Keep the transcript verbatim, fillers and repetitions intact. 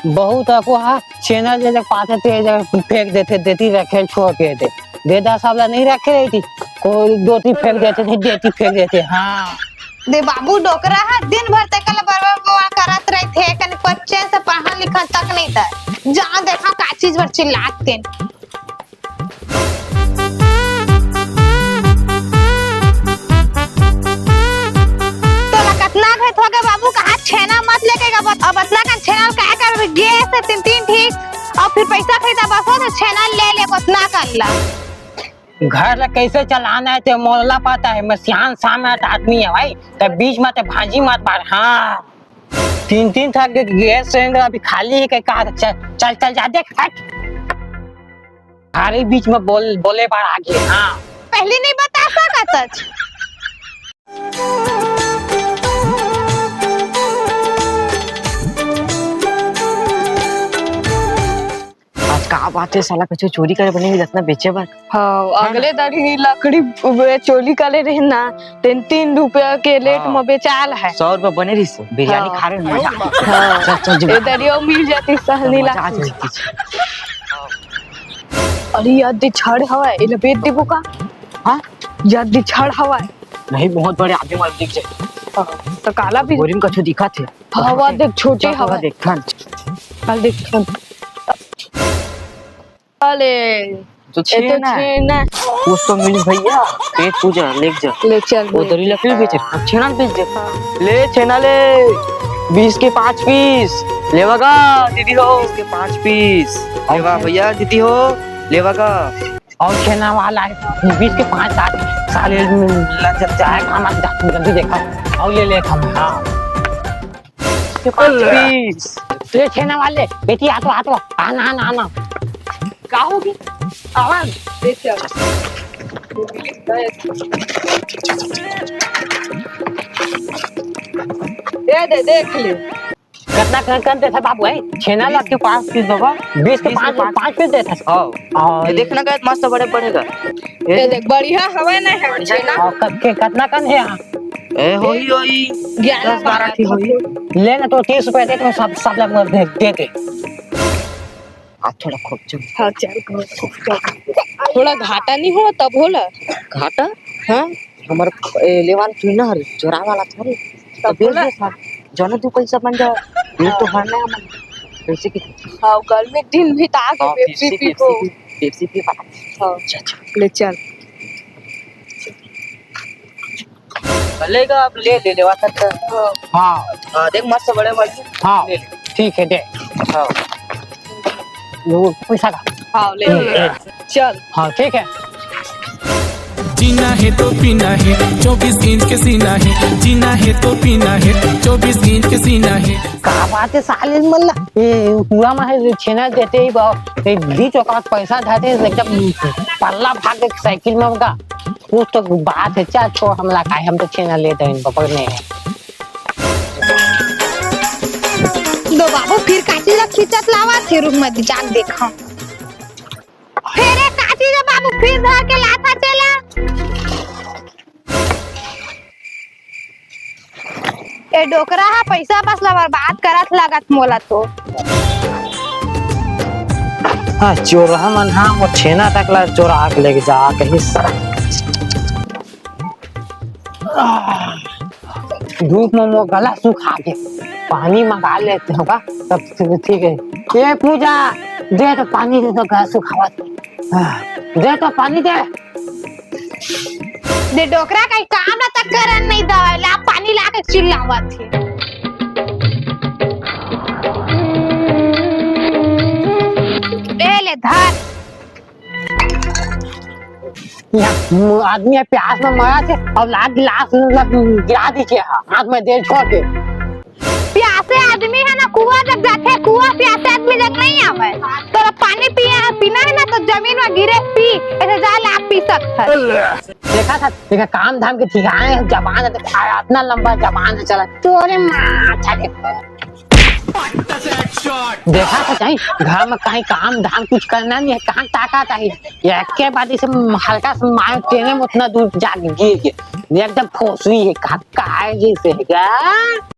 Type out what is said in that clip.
बहुत अको हा, छेना जे जग पाथे ते जग फेंक देथे, देती रखे छोड़ के दे। दे दा सबला नहीं रखे रही थी, कोई दोती फेंक देथे, नहीं देती फेंक देथे। हाँ। दे बाबू, डोकरा हा दिन भर ते कल बरबर बवाल करत रहिथे, कने बच्चे से पढ़ा लिखा तक नहीं था। जहाँ देखा का चीज बर चिल्लात तेन। तोला कतना घात हो गे बाबू, कहा छेना मत लेके गा, अब अतना कन छेना ल काय करबे, गे से तीन तीन ठीक, अउ फिर पैसा खरीदा बस हो तो छेना ले ले, अतना कर ला। घर ला कैसे चलाना है ते मोला पता है, मैं सियान सामर्थ आदमी है भाई, तब बीच में ते भाजी मत मार। हाँ, तीन तीन ठा गे-, गैस सिलेंडर अभी खाली है, कहा चल चल चल जा, देख हट। अरे बीच में बोल, बोले बार आगे। हाँ। पहले नहीं बता सकत हच। आज का बात है, साला कुछ चोरी करे बने ही रत्ना बेचे बर। हाँ, हाँ। अगले दाड़ी लकड़ी वे चोरी करे रहे ना, तेन तीन रुपया के लेट हाँ। में बेचाल है। सौ रुपया बने रही से, बिरयानी हाँ। खा रहे हैं, मजा आ गया। हाँ। चल, चल, जी। ए दरियो मिल जाती सहनी मजा आ लाग। जाती। अरे यार, दे छड़ हवा, एला बेच देबो का? हाँ? यार, दे छड़ हवा। नहीं, बहुत बड़े आदमी वाला दिख जाए। हाँ, तो काला भी बोरिंग कछु दिखा थे। हवा देख, छोटे चल, हवा। देखथन। काल देखथन। अले, तो ए तो छेना। छेना। कुछ तो मिली भैया, पेट पूजा, ले जा। ले चल वो बे। दरी लकड़ी बेचे, अब छेना बेच दे। ले छेना ले, बीस के पाँच पीस, लेवा गा दीदी हो। बीस के पाँच पीस, लेवा भैया दीदी हो, लेवा गा। और छेना वाला है, बीस के पाँच सात, साले लग जाए, हम जल्दी देखा, और ले ले हम, हाँ। के पाँच पीस। ले छेना वाले, बेटी, आ तो, आ तो, आना, आना, आना। का होगे? आवाज। ले चल। दे दे, देख ले। कतना कन, कन देथे बाबू, है? छेना बीस के पाँच पीस देबो। बीस के बीस के पाँच, पाँच। पाँच पीस देथे। हाँ। और ये देखना का मस्त बड़े पड़ेगा। ये देख, बढ़िया हवे ना, है छेना। और क-, के, कतना कन है यहाँ? ए, होई, होई। ग्यारह दस बारह बारह की होई। ले ना, तो तीस रुपया दे, तो सब, सब लोग दे, दे दे। आ, थोड़ा खूब चुप। हाँ, चल, खूब, खूब, खूब। थोड़ा घाटा नहीं हो, तब होला। घाटा? हाँ? हमर, ए, लेवान तू ना हरे, चोरा वाला था रे। तब तो बेच बोला। दे था। जानो तू पैसा बन जा। ये तो हरना है मन। पैसे की हाँ, गर्मी दिन भी तो आगे हाँ, पेप्सी पेप्सी, पी को। पेप्सी पी, पेप्सी पी, पा। हाँ, अच्छा, अच्छा। ले चल। चलेगा, अब ले, ले, लेवा सकता है। हाँ। हाँ, देख, मस्त बड़े बड़े। हाँ, ले ले। ठीक है, दे। हाँ। वो पैसा का। हाँ, ले, ले। ले। चल। हाँ, ठीक है। जीना है तो पीना है, चौबीस इंच के सीना है। जीना है तो पीना है, चौबीस इंच के सीना है। का बात है साले मन ला? ये हुआ मा है छेना देते ही बा-, ये बीच ओकर पैसा धाते एकदम पल्ला भाग के साइकिल में का। कुछ तो बात है, चल छोड़, हमला काहे, हम तो छेना ले देन पकड़ने हैं। दो बाबू फिर काची ला खींचत लावा थे, रुक मत जाग देखा। फेर ए काची रे बाबू, फिर धर के लाथा चला। ए डोकरा हा पैसा बस ला बर्बाद करत लागत मोला तो। हाँ, चोरहा मन हा मोर छेना तक ला चोरा के लेके जा कहिस। धूप में मोर गला सुखा गे, पानी मंगा लेते होगा, तब ठीक है। ए पूजा, दे तो पानी, दे तो गला सुखावत। हाँ, दे तो पानी दे। दे डोकरा, कहीं काम ना तक करन नहीं दवा ला, पानी ला के चिल्लावत है। ए ले धर। यहाँ आदमी है प्यास में मरा थे और लाग गिलास लग गिरा दीजिए हाथ में दे छोड़ के। प्यासे आदमी है ना कुआं जब जाथे, कुआं प्यासे आदमी जब नहीं आवे। तोरा पानी पिए है, पीना है ना तो जमीन में गिरे पी, ऐसे जा ला पी सकत है। देखा था, देखा काम धाम के ठिकाने है, जबान है, इतना लंबा जबान है चला। तोरे माँ, अच्छा देखा था कहीं घर में कहीं काम धाम कुछ करना नहीं है, कहाँ ताकत आई? ये एक के बाद इसे हल्का सा मार तेने में उतना दूर जाके गिर गए, एकदम फोसुई है, का, का है जैसे है क्या?